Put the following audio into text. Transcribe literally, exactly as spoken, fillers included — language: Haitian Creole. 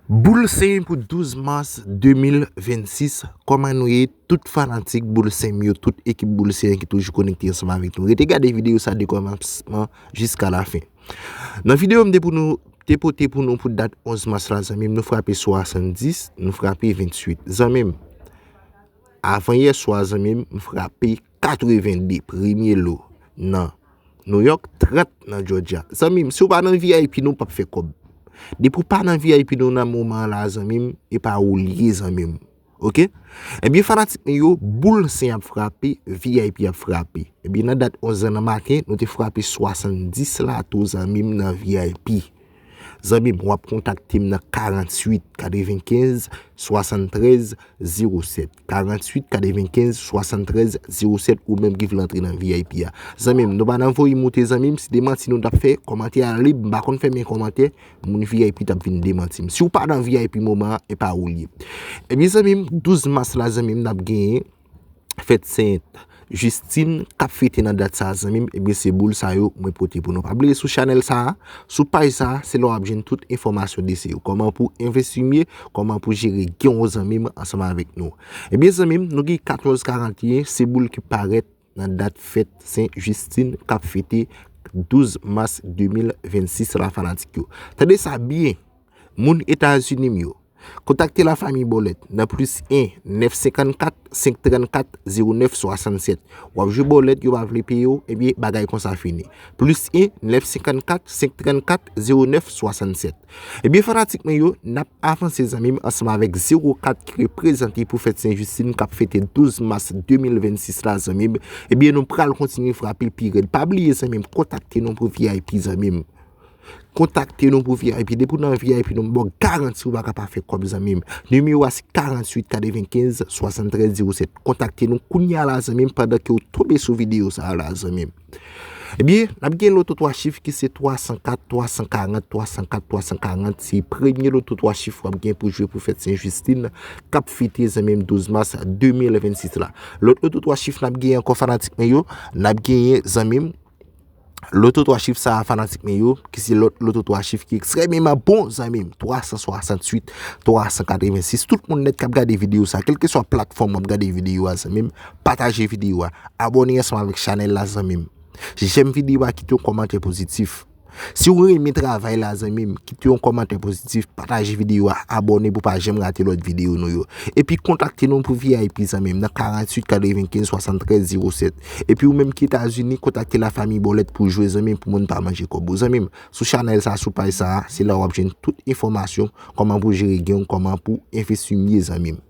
Boul Sen pou douz mas de mil vennsis, kòman nou ye tout fanatik Boul Sen yo, tout ekip Boul Sen ki toujou konekte ansanm avèk nou? Rete gade videyo sa de kòmansman jiska lafen. Nan videyo m te pou nou te pote pou nou pou dat onz mas la, zanmi m, nou frape swasanndis, nou frape venntuit. Zanmi m, avan yè swa, zanmi m, m frape katrevende, premye lo nan New York, trant nan Georgia. Zanmi m, si w pa nan V I P, nou p ap fè kòb. Depi w pa nan V I P nou nan moman an la, zanmi m, e pa ou l ye, zanmi m. Oke? Ebyen, fanatik mwen yo, Boul Sen ap frape, V I P ap frape. Ebyen, nan dat onz an nan maten, nou te frape swasanndis la tou, zanmi m, nan V I P. Zanmi m, w ap kontakte m nan karanntuit katrevenkenz swasanntrèz zewo sèt. Karanntuit katrevenkenz swasanntrèz zewo sèt, ou menm ki vle antre nan V I P a. Zanmi m, nou pa nan voye moute, zanmi m, se demanti nou t ap fè, kòmantè a lib, m pa konn fèmen kòmantè, moun V I P t ap vin demanti m. Si w pa nan V I P moman an, e pa ou l ye. Ebyen, zanmi m, douz mas la, zanmi m, n ap genyen fèt Sent Jistin k ap fete nan dat sa a, zanmi m, ebyen, se boul sa yo mwen pote pou nou. Pa bliye sou chanèl sa a, sou paj sa a, se la w ap jwenn tout enfòmasyon de se yo. Kòman pou envesti m ye, kòman pou jere gen w, zanmi m, ansanm avèk nou. Ebyen, zanmi m, nou gen katòz karanteyen, se boul ki parèt nan dat fèt Sen Jistin k ap fete douz mas de mil vennsis la, fanatik yo. Tande sa byen, moun Etazini m yo, kontakte lafanmi Bòlèt nan plis en nèf senkannkat senk trannkat zewo nèf swasannsèt. W ap jwe bòlèt, yo pa vle peye w, ebyen, bagay konsa fini. Plis en nèf senkannkat senk trannkat zewo nèf swasannsèt. Ebyen, fanatik mwen yo, n ap avanse, zanmi m, ansanm avèk zewo kat ki reprezante pou fèt Sen Jistin k ap fete douz mas de mil vennsis la, zanmi m. Ebyen, nou pral kontinye frape pi rèd. Pa bliye, zanmi m, kontakte nou pou V I P, zanmi m. Kontakte nou pou V I P. Depi w nan V I P, nou ba w garanti ou pa ka pa fè kòb, zanmi m. Nimewo a se karanntuit katrevenkenz swasanntrèz zewo sèt. Kontakte nou kounye a la, zanmi m, pandan ke w tonbe sou videyo sa a la, zanmi m. Ebyen, n ap gen loto twa chif ki se twasankat, twasankarant, twasankat, twasankarant. Se premye loto twa chif w ap gen pou jwe pou fèt Sen Jistin k ap fete, zanmi m, douz mas de mil vennsis la. Lòt loto twa chif n ap genyen ankò, fanatik mwen yo, n ap genyen, zanmi m, loto twa chif sa a, fanatik mwen yo, ki se lòt loto twa chif ki ekstrèmeman bon, zanmi m, twa san swasantuit, twa san katrevensis. Tout moun nèt k ap gade videyo sa a, kèlkeswa platfòm w ap gade videyo a, zanmi m, pataje videyo a. Abòne ansanm avèk chanèl la, zanmi m. Jèm videyo a, kite yon kòmantè pozitif. Si w renmen travay la, zanmi m, kite yon kòmantè pozitif, pataje videyo a, abòne pou w pa janm rate lòt videyo nou yo. Epi kontakte nou pou V I P, zanmi m, nan karanntuit katrevenkenz swasanntrèz zewo sèt. Epi ou menm ki Etazini, kontakte lafanmi Bòlèt pou jwe, zanmi m, pou moun pa manje kòb ou, zanmi m. Sou chanèl sa, sou paj sa, se la w ap jwenn tout enfòmasyon, kòman pou jere gen w, kòman pou envesti m ye, zanmi m.